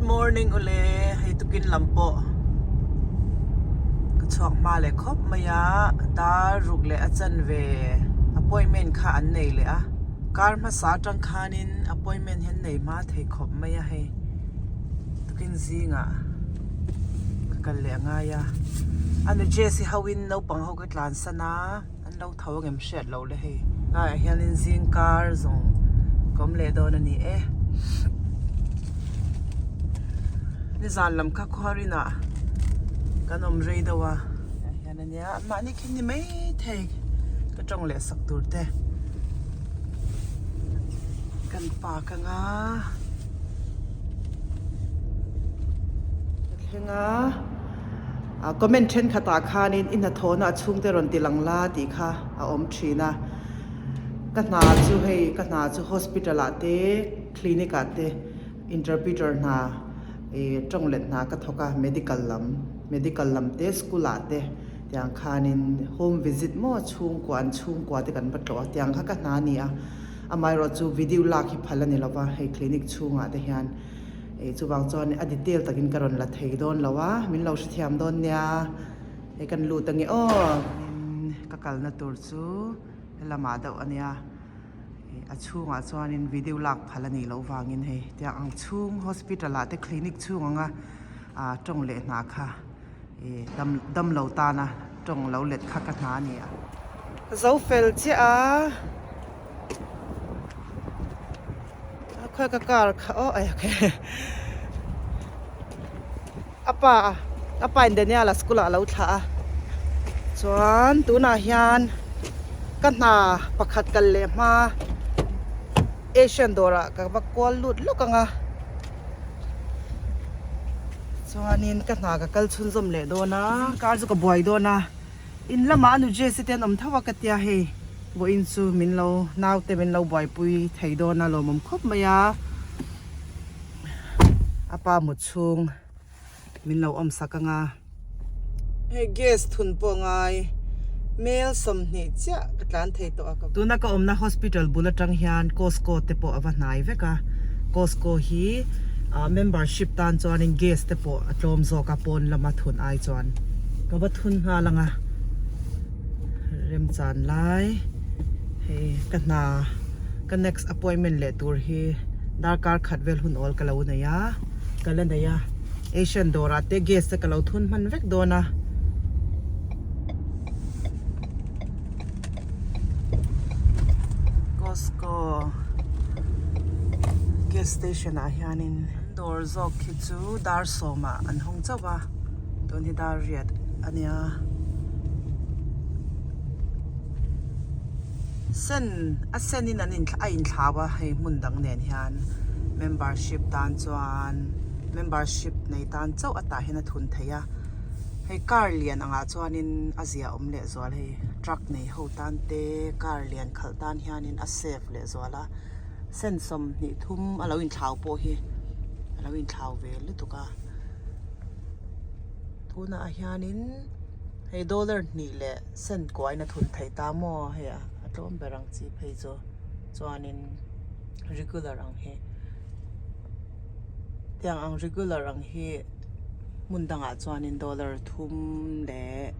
morning ule hei tukin lam pawh ka chhuak hma leh khawp mai a dar ruk leh a chanve appointment kha an nei leh a kar hmasa atang khanin appointment hi an nei hma thei khawp mai a hei tukin zingah ka kal leh a ngai a a nu Jessie ho in naupang ho ka tlansan a. An lo tho angem hriat loh le hei. Laiah hianin zing kar zawng ka awm leh dawn a ni e. Nizan lam kha khuarinah kan awm rei deuh a. Tah hian ania mahni khi ni mai thei ka tawng leh sak tur te. Kan park anga ka thleng a. Comment thenkhatah khanin i hnathawhna a chhungte rawn ti lang la tih kha a awm thin a. Ka hna chu hei ka hna chu hospital ah te clinic ah te interpreter hna ih tawng let hna ka thawk a medical lam medical lam te school ah te tiang khanin home visit maw chhungkua an chhungkua te kan va tlawh a tiang kha ka hna a ni a. Amaherawh chu video lak hi phal a ni lova hei clinic chhungah te hian. Ih chuvang chuan a detail takin ka rawn la thei dawn lo a, min lo hrethiam dawn nia, hei kan lut ange aw. Tin ka kalna tur chu helamah deuh a nia, ih a chhungah chuanin video lak phal a nih loh vangin hei tiang ang chhung hospital ah te clinic chhung anga ah tawng leh hna kha ih dam damlo tana tawng lo let kha ka hna a ni a. Ka zo fel chiah a. A khawi ka car kha aw ai okay a pa a pa in Daniel a school ah a lo thlah a chuan tunah hian ka hna pakhat kal leh hma Asian dawr ah ka va kual lut lawk ang a chuanin ka hna ka kal chhunzawm leh dawn a car chu ka buai dawn a. In lamah a nu Jessie te an awm tho a ka tia hei vawiin chu min lo naute min lo buaipui thei dawn a lawmawm khawp mai a a pa mut chhung min lo awm sak ang a hei gas thun pawh ngai mel 20 chiah ka tlan thei tawh a ka tuna ka awmna hospital bul atang hian Costco te pawh a va hnai vek a Costco hi membership tan chuanin gas te pawh a tlawm zawk a pawn lama thun ai chuan ka va thun nghal ang a remchan lai hei ka hna ka next appointment leh tur hi darkar khat vel hun awl ka lo nei a ka la nei a Asian dawr ah te gas te ka lo thun hman vek dawn a. Costco gas station ah hianin an dawr zawk khi chu dar sawmah an hawng chauh a tun hi dar riat a nia sen a sen in an in a inthlau a hei hmun dang nen hian membership tan chuan membership nei tan chauh a tah hian a thun theih a. Hei car lian angah chuanin a zia awm leh zual hei truck nei ho tan te car lian khalh tan hianin a safe leh zual a sen 23 a lo inthlau pawh hi a lo inthlau ve lutuk a tunah hianin hei dollar hnih leh sen kuain a thun thei ta maw hei a tlawm ber ang chi phei chu chuanin regular ang hi tiang ang regular ang hi. Hmun dangah chuanin dollar thum leh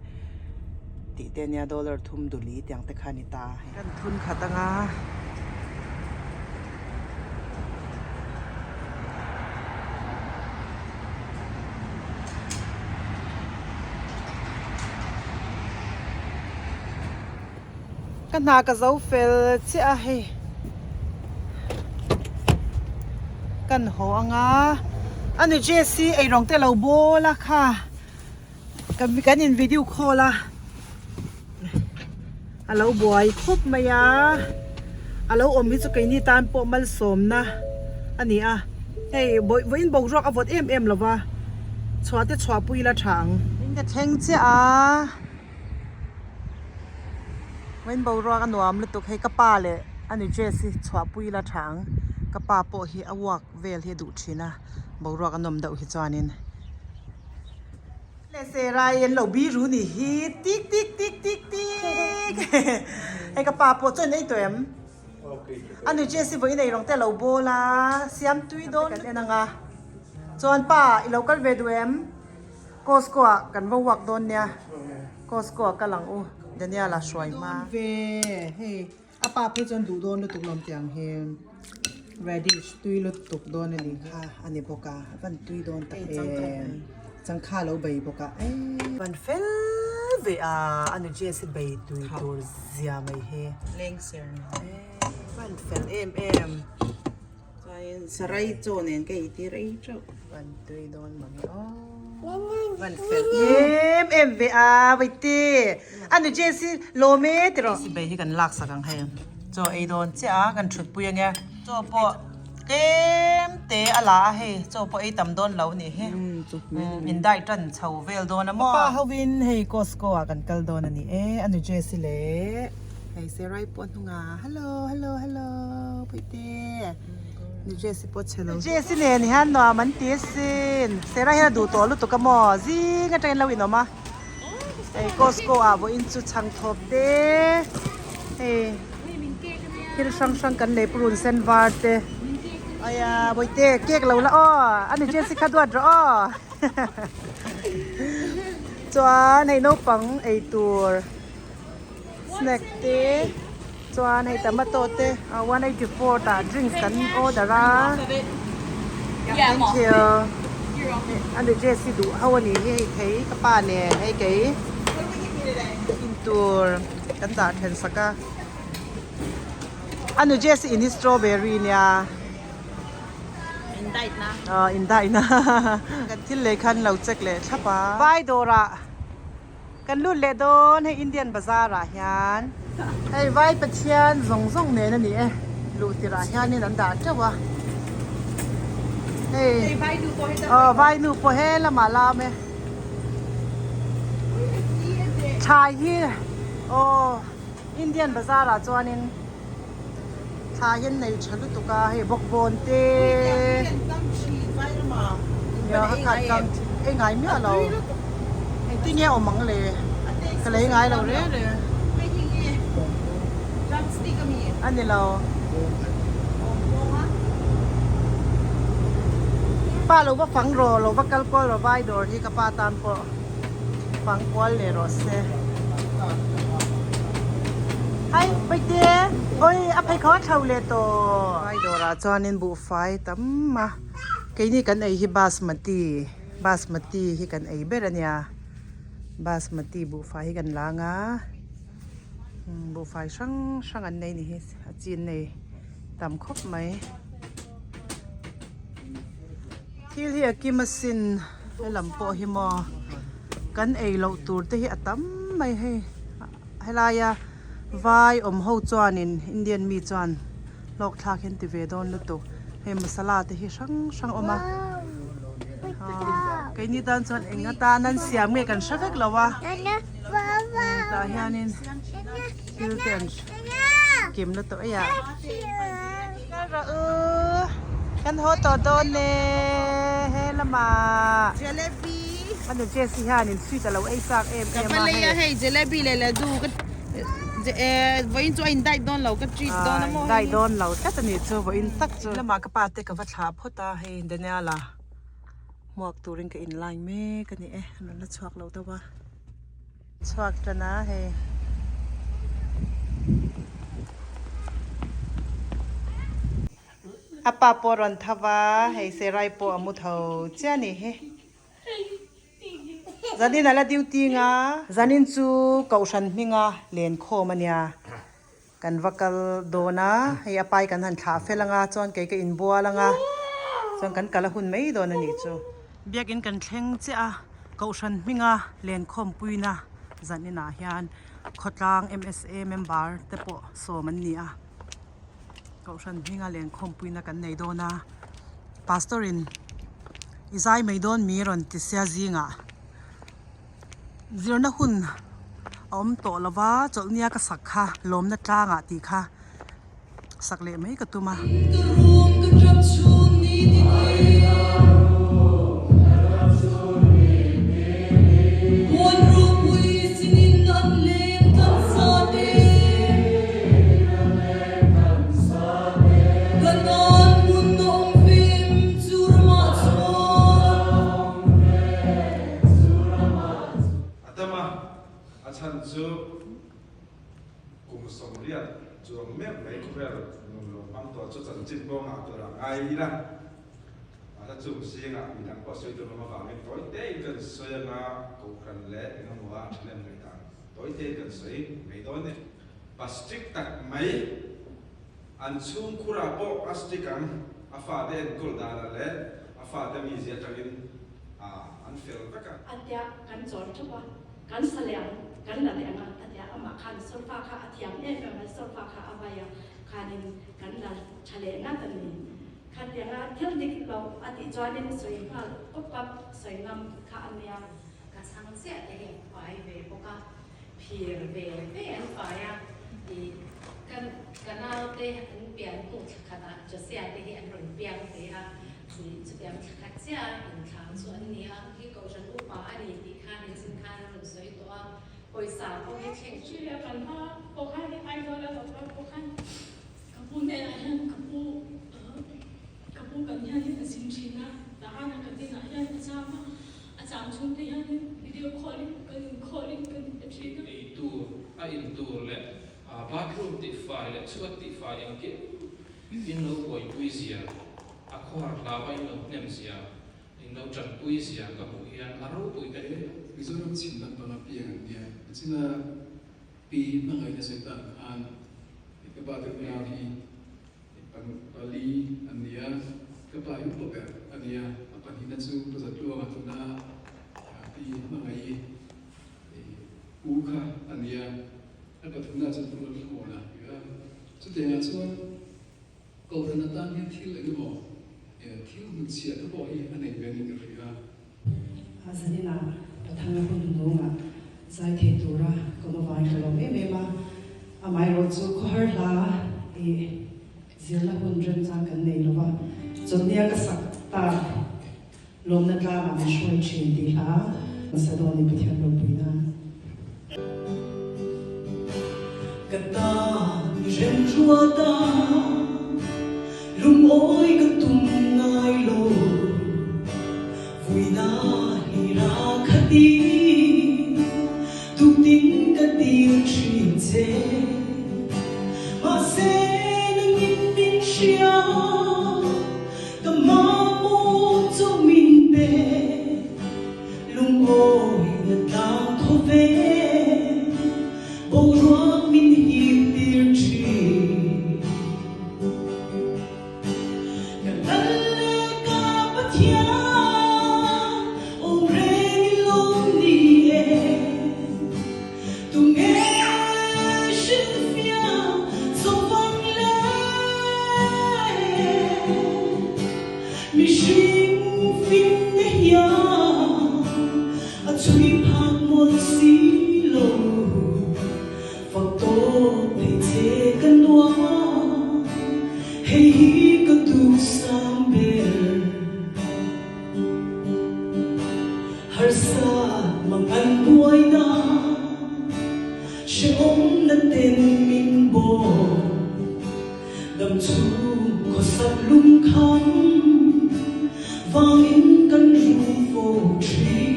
tih te ania dollar thum duli tiang te kha a ni ta. Kan thun khat anga Ka hna ka zo fel chiah a hei kan haw anga a nu Jessie eirawng te lo bawl a kha kan in video call a a lo buai khawp mai a a lo awm hi chu keini tan pawh malsawmna a ni a hei vawiin boruak a vawt em em lova chhuah te chhuahpui ila tha ang. Ka thleng chiah a. Vawiin boruak a nuam lutuk hei ka pa leh a ni dress hi chhuahpui ila tha ang ka pa pawh hi a walk vel hi a duh thin a boruak a nawm deuh hi chuanin leh serai an lo biru ni hi tik tik tik tik tik hei ka pa pawh chuan ei tawh em a ni dress hi vawiin eirawng te a lo bawl a siam tui dawn kan en ang a. Chuan pa i lo kal ve duh em? Costco ah kan va walk dawn nia. Costco ah kal ang u Daniel-a hruai hma. Ve hei a pa phei chuan duh dawn lutuk lawm tih ang hi radish tui lutuk dawn a nih kha a ni bawk a, a van tui dawn tak em. Changkha lo bei bawk a eii. Van fel ve a, a nu Jess-i bei tui tur zia mai hi. Lengser ni. Eii van fel em em. Chuanin sarai chaw nen ka ei tir ei teuh. Van tui dawn mange aw. Van fel em em ve a vaite. A nu Jess-i lawm e tiraw. Jess-i bei hi kan lak sak ang hei. Chaw ei dawn chiah a kan thut pui ange. Chaw pawh tlem te a la a hei chaw pawh ei tam dawn lo nih hi in dai tan chho vel dawn a maw. Pa hovin hei Costco ah kan kal dawn a ni e a nu Jessie leh hei Serai pawh a hnung a hello hello hello Puite nu Jessie pawh chhe lo. Jessie nen hian nuam an ti asin Serai hian a duh tawh lutuk a maw zing atangin lo inawm a hei Costco ah vawiin chu chhang thawp te hei. Thil hrang hrang kan lei purun sen var te aia bawihte cake lo la aw a ni Jessie kha duat rawh aw chuan hei naupang ei tur snack te chuan hei tomato te 184 tah drinks kan order a thank you a ni Jessie duh ho a ni hi hei thei ka pa nen hei kei intur kan dah then sak a. A nu Jessie in hi strawberry nia. In diet na. Aw in diet na. Kan thil lei khan lo check leh thlap a. Vai dawrah kan lut leh dawn hei Indian bazaar ah hian. Hei vai Pathian zawng zawng nen a ni e. Luh tirah hianin an dah teuh a. Hei aw vai nu pawh he lamah lam e. Thlai hi aw. Indian bazar ah chuanin thla hian nei tha lutuk a hei bawkbawn te ei ngai miah lo engtin nge awm ang le ka lei ngai lo reng reng a ni lo pa lo va fang rawh lo va kal kual rawh vai dawr hi ka pa tan pawh. Fang kual leh rawh se. Hai Paite oi a phei kho a thlo leh tawh. Vai dawrah chuanin buhfai tam a keini kan ei hi basmati basmati hi kan ei ber a nia basmati buhfai hi kan lang a buhfai hrang hrang an nei ni hi a chin nei tam khawp mai. Thil hi a kim asin helam pawh hi maw kan ei loh tur te hi a tam mai hei helaia vai awm ho chuanin Indian mi chuan hlawk thlak hian ti ve dawn lutuk hei masala te hi hrang hrang a awm a keini tan chuan eng atan an siam nge kan hre vek lo a tah hianin thil te an kim lutuk a ah. Kal rawh u, kan haw tawh dawn e, he lamah. Jalebi. Anu Jessie hianin sweet a lo ei chak em em a hei. Ka va lei a hei jalebi leh laddu ka vawiin chu a in diet dawn lo ka treat dawn a maw hei. Diet dawn lo tlat a nih chu vawiin tak chu. Lamah ka pa te ka va thlah phawt a hei Daniel-a hmuak turin ka in line mek a ni e, a rawn la chhuak lo deuh a. Chhuak tan a hei. A pa pawh a rawn tho va, hei Serai pawh a mu tho chiah a nih hi. Zanin a la duty nga. Zanin chu Kohhran hminga lenkhawm a nia. Kan va kal dawn a, hei a pai kan han thlah fel anga chuan kei ka inbual anga chuan kan kal a hun mai dawn a nih chu. Biakin kan thleng chiah a, Kohhran hminga lenkhawmpuina zan inah hian khawtlang MSA member te pawh sawm an ni a, Kohhran hminga lenkhawmpuina kan nei dawn a, Pastor in i zai mai dawn mi rawn ti sia zingah. Zirna hun a awm tawh lo va, chawlhnia ka sak kha lawmna tlangah tih kha sak leh mai ka tum a. chu kum 80 chuang meuh mai khawvel nun lo hmang tawh chu chanchin pawh ngah tur a ngai ila. Mahse chung zingah midang pawh sawi tur awm avangin tawi tein kan sawi anga kohhran leh engemaw a thahnem ngaihdan tawi tein kan sawi mai dawn ni. Pa strict tak mai, an chhungkhurah pawh a strict ang, a fate enkawl danah leh a fate mizia atangin an fel vek a. A tia kan chawl theuh a, kan sa leh ang, kan la leh ang a, a tia amah khan solfa kha a thiam em em a, solfa kha a vai a, khanin kan la tha leh ngat a ni. Khatianga thil dik lo a tih chuanin sawi nghal pawp pap sawi ngam kha a nia. Ka chhang chiah te hi an fai ve bawk a, phir ve ve an fai a, ih ka ka naute an pian hnu thla khatah Josia te hi an rawn piang ve a, ih chutiang thla khat chiah inthlang chu an ni a, hi Kohhran upa a ni tih khan nichin khan a rawn sawi tawh a, pawisa pawh hi thleng. Australia kan hma pawh khan Aizawl a lo kal pawh khan Ka pu hnenah hian ka pu ka pu kan hianin a zin thin a, Tahana ka dinah hian a cham a, a cham chhungte hianin video call in kan in call in kan in be thin a. Ei tur, a in tur leh bathroom tihfai leh chhuat tihfai engkim in lo buaipui zia, a khawhar hlauha in lo hnem zia, in lo tanpui zia ka hmuh hian a ropui ka ti. Mizoram chhim lampanga piang an nia, nichina Pi hmangaihna sawi tak khan ka pa te unau hi pali an ni a, ka pa hi upa ber a ni a, a pahnihna chu ka zatluanga tuna Pi hmangaih u kha a ni a, a pathumna chuan Pu Lalthlamuana a ni a. Chutiangah chuan Kohhran atan hian thil eng emaw thil hnutchhiah te pawh hi a nei ve niin ka hria. A zaninah Pathanga hun nungah zai thei tura ka awm avangin ka lawm em em a, amaherawh chu khawhar hla i zirna hun remchang kan nei lo va, chawlhnia ka sak tak lawmna tlangah min hruai thin tih hla hmasa dawn i Pathian ropui nan. Ka tan i rem ruat a, lungawi ka tum ngai lo. Vuina hlira khati, tuktin ka tir thin che. Mahse nangin min hria, ka mamawh chu min pe. Lungawi na tlang thaw ve, boruak min hip tir thin. Ka lal leh ka Pathian, awm reng i lo ni e. Tunge hrilhfiah chawvang le? Mihring finna hian a chhui phak mawlh si lo. Fak tawp thei che ka nuam, hei hi ka duhsam ber. Harsa mang an buaina, hrehawmna ten min bawk. Dam chhung khawsak lungkham vangin kan rum fo thin.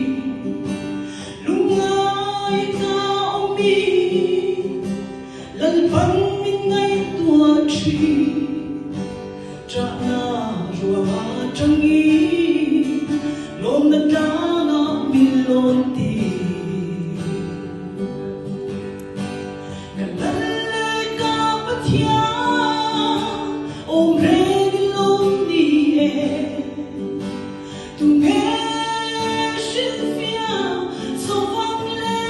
Lungngai ka awm i Lalpan min ngaihtuah thin. Ṭahna ruangah ṭangin lawmna tlangah min lawn ti. Ka lal leh ka Pathian awm reng i lo ni e. Tunge hrilhfiah chawvang le?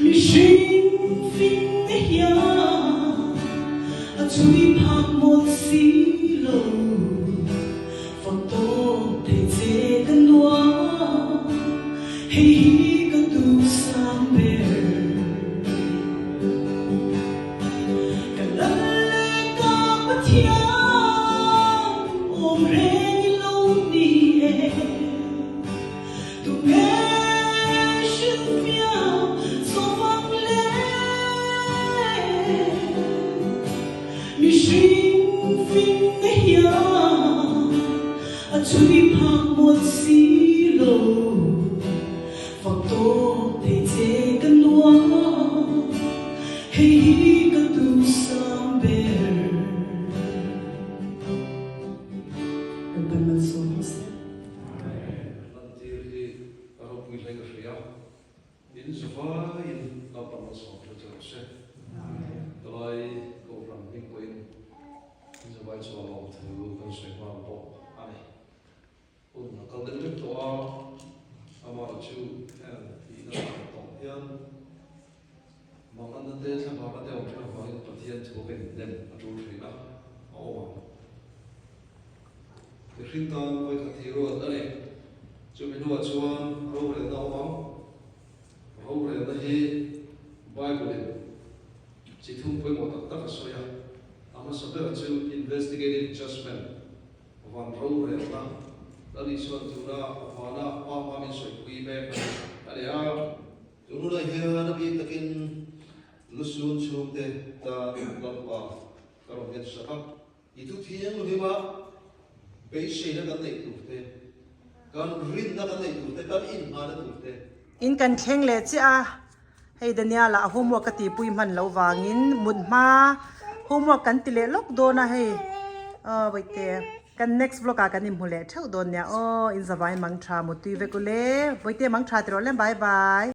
Mihring finna hian a chhui phak mawlh si lo. Fak tawp thei che ka nuam, hei hi ka duhsam ber. Ka lal leh ka Pathian awm reng i lo ni e. Tunge hrilhfiah chawvang le? Mihring finna hian a chhui phak mawlh si lo. Lalpan malsawm rawh se. Lantir hi a ropui hle ka hria. In zavaiin Lalpan malsawm hle che rawh se. Helai Kohhran hming pawhin in zavai chu a lawm thu kan sawi nghal bawk a ni. Hun a kal deuh deuh tawh a, amah chu heng tihna dan tawh hian manganna te thlavana te awm thin avangin Pathian thu a inhnem a tul thin a, a awm ang. Mihring tan vawikhat thih ruat a ni. Chumi hnuah chuan rorelna a awm ang. Rorelna hi Bible-in chi thum pawimawh tak tak a sawi a, a hmasa ber chu investigative judgement, Van rorelna, Lal Isuan tuna vana pa hma min sawipui mek a ni a. Tunah hian a bik takin lusun chhungte tan Lalpa ka rawn ngen sak a. I thu thianghlim a beiseina kan neih tur te, kan rinna kan neih tur te, kan inhmahna tur te. In kan thleng leh chiah a, hei Daniel-a a homework ka tihpui hman loh vangin mut hma homework kan ti leh lawk dawn a hei aw bawihte kan next vlog ah kan inhmu leh theuh dawn nia aw in zavai mang tha mutui vek ule bawihte mang tha ti rawh le bye bye.